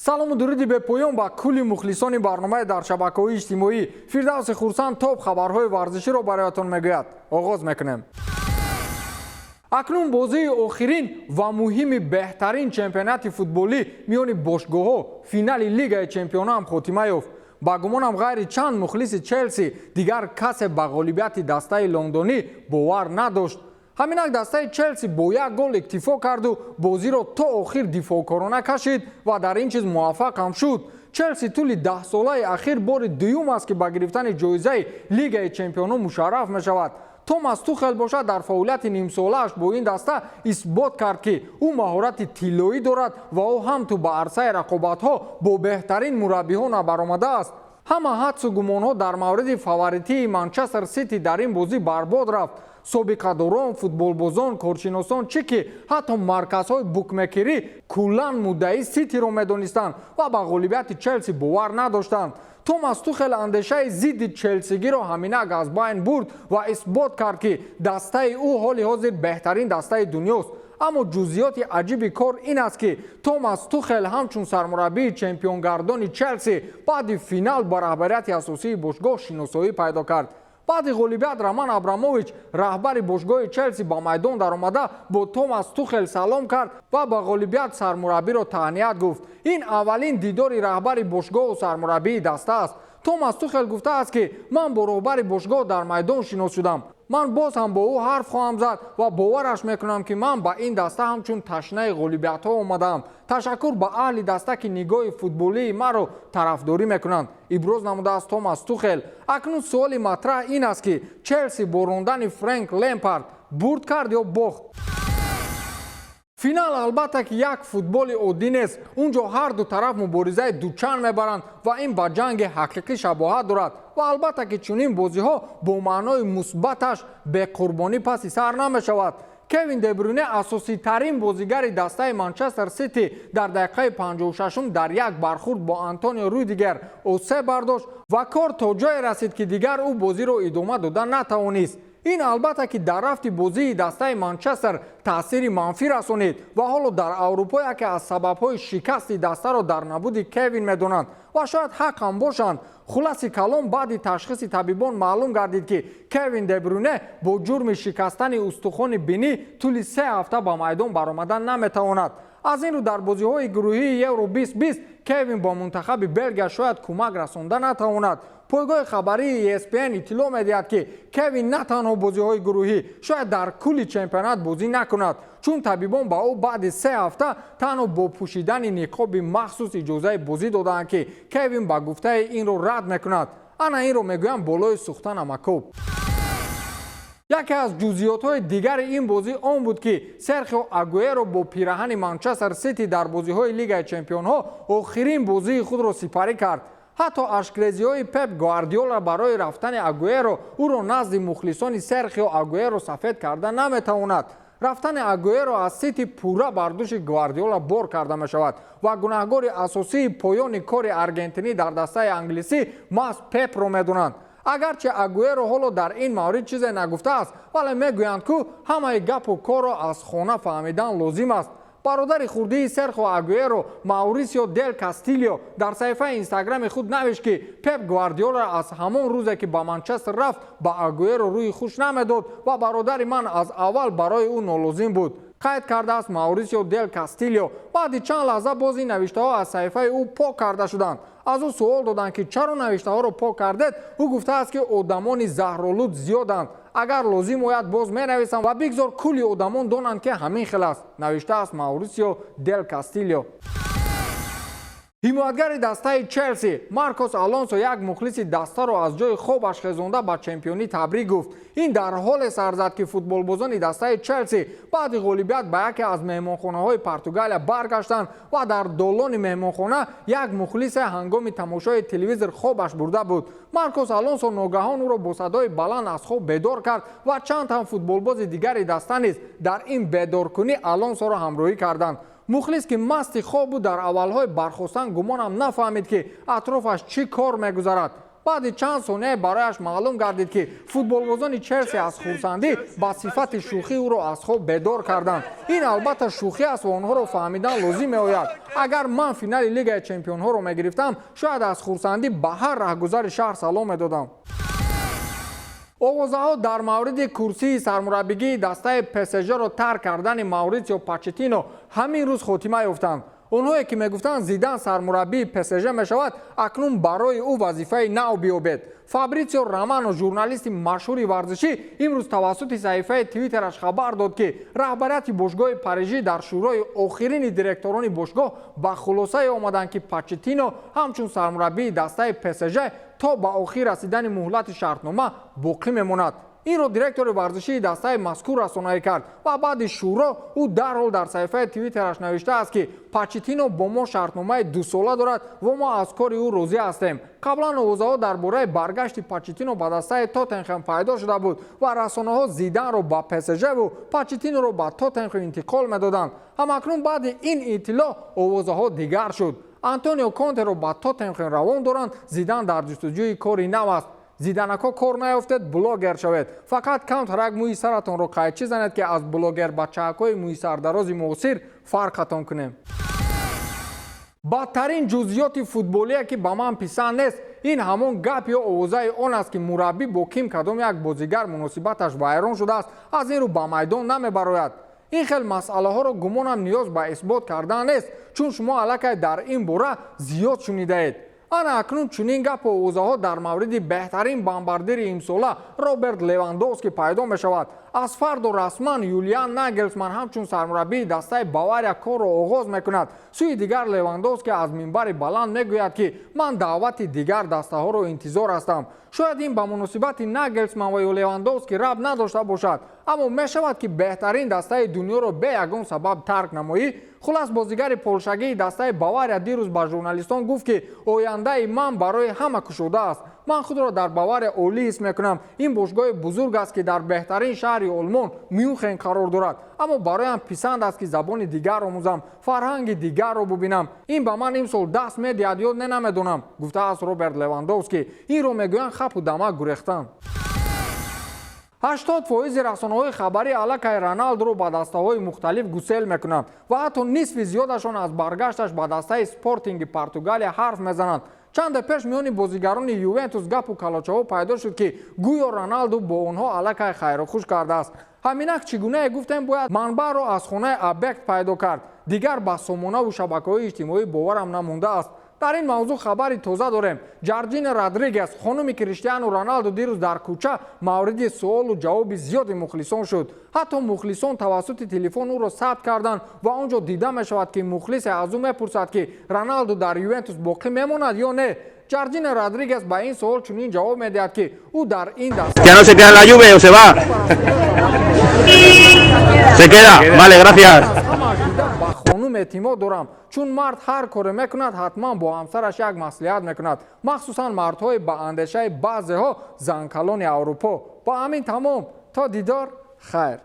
Салому дуруди бепоён ба кулли мухлисони барномаи дар шабакаҳои иҷтимоӣ. Фирдавси Хурсанд топ хабарҳои варзиширо бароятон мегӯяд. Оғоз мекунем. Акнун бозии охирин ва муҳими беҳтарин чемпионати футболӣ миёни бошгоҳҳо, финали Лигаи чемпионҳо ҳам хотима ёфт. Ба гумонам, ғайри чанд мухлиси Челси дигар касе ба ғолибияти дастаи лондонӣ бовар надошт. Ҳаминак дастаи Челси бо як гол иктифо карду бозиро то охир дифоъкорона кашид ва дар ин чиз муваффақ ҳам шуд. Челси тӯли 10 солаи ахир бори дуюм аст, ки ба гирифтани ҷоизаи Лигаи чемпионҳо мушарраф мешавад. Томас Тухел бошад, дар фаъолияти нимсолааш бо ин даста исбот кард, ки ӯ маҳорати тиллоӣ дорад ва ӯ ҳам ту ба арсаи рақобатҳо бо беҳтарин мураббиҳо набаромадааст. Ҳама ҳадсу гумонҳо дар мавриди фаворитии Манчестер Сити дар ин бозӣ барбод рафт. Собиқадорон, футболбозон, коршиносон, чӣ ки ҳатто марказҳои букмекерӣ куллан муддаӣ Ситиро медонистанд ва ба ғолибияти Челси бовар надоштанд. Томас Тухел андешаи зидди челсигиро ҳаминак аз байн бурд ва исбот кард, ки дастаи ӯ ҳоли ҳозир беҳтарин дастаи дунёст. Аммо ҷузъиёти аҷиби кор ин аст, ки Томас Тухел ҳамчун сармураббии чемпионгардони Челси баъди финал ба раҳбарияти асосии бошгоҳ шиносоӣ пайдо кард. Баъди ғолибият Роман Абрамович, раҳбари бошгоҳи Челси, ба майдон даромада, бо Томас Тухел салом кард ва ба ғолибият сармураббиро таҳният гуфт. Ин аввалин дидори раҳбари бошгоҳу сармураббии даста аст. Томас Тухел гуфтааст, ки ман бо роҳбари бошгоҳ дар майдон шинос шудам. Ман боз ҳам бо ӯ ҳарф хоҳам зад ва бовараш мекунам, ки ман ба ин даста ҳамчун ташнаи ғолибиятҳо омадаам. Ташаккур ба аҳли даста, ки нигоҳи футболии маро тарафдорӣ мекунанд, иброз намудааст Томас Тухел. Акнун суоли матраҳ ин аст, ки Челси бо рондани Френк Лемпард бурд кард ё бохт? Финал, албатта, ки як футболи оддӣ нест. Он ҷо ҳарду тараф муборизаи дучанд мебаранд ва ин ба ҷанги ҳақиқӣ шабоҳат дорад. Ва албатта, ки чунин бозиҳо бо маънои мусбаташ беқурбонӣ паси сар намешавад. Кевин Дебрюне, асоситарин бозигари дастаи Манчестер Сити, дар дақиқаи 56 дар як бархурд бо Антонио Рюдигер осеб бардошт ва кор то ҷое расид, ки дигар ӯ бозиро идома дода натавонист. Ин, албатта, ки дар рафти бозии дастаи Манчестер таъсири манфӣ расонид ва ҳоло дар Аврупо яке аз сабабҳои шикасти дастаро дар набуди Кевин медонанд ва шояд ҳақ ҳам бошанд. Хулоси калом, баъди ташхиси табибон маълум гардид, ки Кевин Дебрюне бо ҷурми шикастани устухони бинӣ тӯли 3 ҳафта ба майдон баромадан наметавонад. Аз ин рӯ дар бозиҳои гурӯҳии Евро 2020 Кевин бо мунтахаби Белгия шояд кӯмак расонда натавонад. Пойгоҳи хабарии ESPN иттилоъ медиҳад, ки Кевин на танҳо бозиҳои гурӯҳӣ, шояд дар кулли чемпионат бозӣ накунад, чун табибон ба ӯ баъди 3 ҳафта танҳо бо пӯшидани ниқоби махсус иҷозаи бозӣ додаанд, ки Кевин ба гуфтаи инро рад мекунад. Ана инро мегӯям, болои сӯхта намакӯб. Яке аз ҷузъиётҳои дигари ин бозӣ он буд, ки Серхио Агуэро бо пираҳани Манчестер Сити дар бозиҳои Лигаи чемпионҳо охирин бозии худро сипарӣ кард. Ҳатто ашкрезиҳои Пеп Гвардиола барои рафтани Агуэро ӯро назди мухлисони Серхио Агуэро сафед карда наметавонад. Рафтани Агуэро аз Сити пурра бар дӯши Гвардиола бор карда мешавад ва гунаҳгори асосии поёни кори аргентинӣ дар дастаи англисӣ маҳз Пепро медонанд. Агарчи Агуэро ҳоло дар ин маврид чизе нагуфтааст, вале мегӯянд, ку ҳамаи гапу корро аз хона фаҳмидан лозим аст. Бародари хурдии Серхо Агуэро, Маурисио Дел Кастилио, дар саҳифаи Инстаграми худ навишт, ки Пеп Гвардиола аз ҳамон рӯзе, ки ба Манчестер рафт, ба Агуэро рӯи хуш намедод ва бародари ман аз аввал барои ӯ нолозим буд, қайд кардааст Маурисио Дел Кастилио. Баъди чанд лаҳза боз ин навиштаҳо аз саҳифаи ӯ пок карда шуданд. Аз ӯ суол доданд, ки чаро навиштаҳоро пок кардед? Ӯ гуфтааст, ки одамони заҳролуд зиёданд, агар лозим ояд, боз менависам ва бигзор кулли одамон донанд, ки ҳамин хел аст, навиштааст Маурисио Дел Кастилио. Ҳимоятгари дастаи Челси Маркос Алонсо як мухлиси дастаро аз ҷои хобаш хезонда, ба чемпионӣ табрик гуфт. Ин дар ҳоле сар зад, ки футболбозони дастаи Челси баъди ғолибият ба яке аз меҳмонхонаҳои Португалия баргаштанд ва дар долони меҳмонхона як мухлисе ҳангоми тамошои телевизор хобаш бурда буд. Маркос Алонсо ногаҳон ӯро бо садои баланд аз хоб бедор кард ва чанд ҳам футболбози дигари даста низ дар ин бедоркунӣ Алонсоро ҳамроҳӣ карданд. Мухлис, ки масти хоб буд, дар аввалҳои бархостан гумонам нафаҳмид, ки атрофаш чӣ кор мегузарад. Баъди чанд сония барояш маълум гардид, ки футболбозони Челси аз хурсандӣ ба сифати шӯхӣ ӯро аз хоб бедор карданд. Ин албатта шӯхӣ аст ва онҳоро фаҳмидан лозим меояд. Агар ман финали Лигаи чемпионҳоро мегирифтам, шояд аз хурсандӣ ба ҳар раҳгузари шаҳр салом медодам. Овозаҳо дар мавриди курсии сармураббигии дастаи ПСЖ-ро тарк кардани Мауритсио Почеттино ҳамин рӯз хотима ёфтанд. Онҳое ки мегуфтанд, Зидан сармураббии ПСЖ мешавад, акнун барои ӯ вазифаи нав биёбед. Фабритсио Романо, журналисти машҳури варзишӣ, имрӯз тавассути саҳифаи Твиттераш хабар дод, ки раҳбарияти бошгоҳи Парижӣ дар шӯрои охирини директорони бошгоҳ ба хулосае омаданд, ки Почеттино ҳамчун сармураббии дастаи ПСЖ то ба охир расидани муҳлати шартнома боқӣ мемонад. Инро директори варзишии дастаи мазкур расонаӣ кард ва баъди шӯро ӯ дарҳол дар саҳифаи Твиттераш навиштааст, ки Почеттино бо мо шартномаи дусола дорад ва мо аз кори ӯ розӣ ҳастем. Қаблан овозаҳо дар бораи баргашти Почеттино ба дастаи Тоттенхем пайдо шуда буд ва расонаҳо Зиданро ба ПСЖву Почеттиноро ба Тоттенхем интиқол медоданд. Ҳамакнун баъди ин иттилоъ овозаҳо дигар шуд: Антонио Контеро ба Тоттенхем равон доранд, Зидан дар ҷустуҷӯи кори нав аст. Зиданако, кор наёфтед, блогер шавед. Фақат камтарак мӯи саратонро қайчӣ занед, ки аз блогер бачаҳакҳои мӯйсардарози муосир фарқатон кунем. Бадтарин ҷузъиёти футболие, ки ба ман писанд нест, ин ҳамон гап ё овозаи он аст, ки мураббӣ бо ким кадом як бозигар муносибаташ вайрон шудааст, аз ин рӯ ба майдон намебарояд. Ин хел масъалаҳоро гумонам ниёз ба исбот кардан нест, чун шумо аллакай дар ин бора зиёд шунидаед. Ана акнун чунин гапу овозаҳо дар мавриди беҳтарин бомбардири имсола Роберт Левандовски пайдо мешавад. Аз фардо расман Юлиан Нагелсман ҳамчун сармураббии дастаи Бавария корро оғоз мекунад. Сӯи дигар, Левандовски аз минбари баланд мегӯяд, ки ман даъвати дигар дастаҳоро интизор ҳастам. Шояд ин ба муносибати Нагелсман ва ё Левандовски рабт надошта бошад, аммо мешавад, ки беҳтарин дастаи дунёро бе ягон сабаб тарк намоӣ? Хулас, бозигари полшагии дастаи Бавария дирӯз ба журналистон гуфт, ки ояндаи ман барои ҳама кушода аст. Ман худро дар Бавария олӣ ҳис мекунам. Ин бошгоҳи бузург аст, ки дар беҳтарин шаҳри Олмон, Мюнхен, қарор дорад, аммо бароям писанд аст, ки забони дигар омӯзам, фарҳанги дигарро бубинам. Ин ба ман имсол даст медиҳад ё не, намедонам, гуфтааст Роберт Левандовски. Инро мегӯянд хапу дамак гурехтан. 80 фоизи расонаҳои хабарӣ аллакай Роналдуро ба дастаҳои мухталиф гусел мекунанд ва ҳатто нисфи зиёдашон аз баргашташ ба дастаи Спортинги Португалия ҳарф мезананд. Чанде пеш миёни бозигарони Ювентус гапу калочаҳо пайдо шуд, ки гӯё Роналду бо онҳо аллакай хайрухуш кардааст. Ҳаминак, чӣ гунае гуфтем, бояд манбаъро аз хонаи объект пайдо кард. Дигар ба сомонаву шабакаҳои иҷтимоӣ боварам намондааст. Дар ин мавзӯъ хабари тоза дорем. Ҷорҷина Родригес, хонуми Криштиану Роналду, дирӯз дар кӯча мавриди суолу ҷавоби зиёди мухлисон шуд. Ҳатто мухлисон тавассути телефон ӯро сабт карданд ва он ҷо дида мешавад, ки мухлисе аз ӯ мепурсад, ки Роналду дар Ювентус боқӣ мемонад ё не. Ҷорҷина Родригес ба ин суол чунин ҷавоб медиҳад, ки ӯ дар ин даста ¿Cristiano se queda en la Juve o se va? Se queda. Vale, gracias. Аз ҳамааш дида ба хонум эътимод дорам, чун мард ҳар коре мекунад, ҳатман бо ҳамсараш як маслиҳат мекунад, махсусан мардҳои ба андешаи баъзеҳо занкалони Аврупо. Ба ҳамин тамом, то дидор, хайр.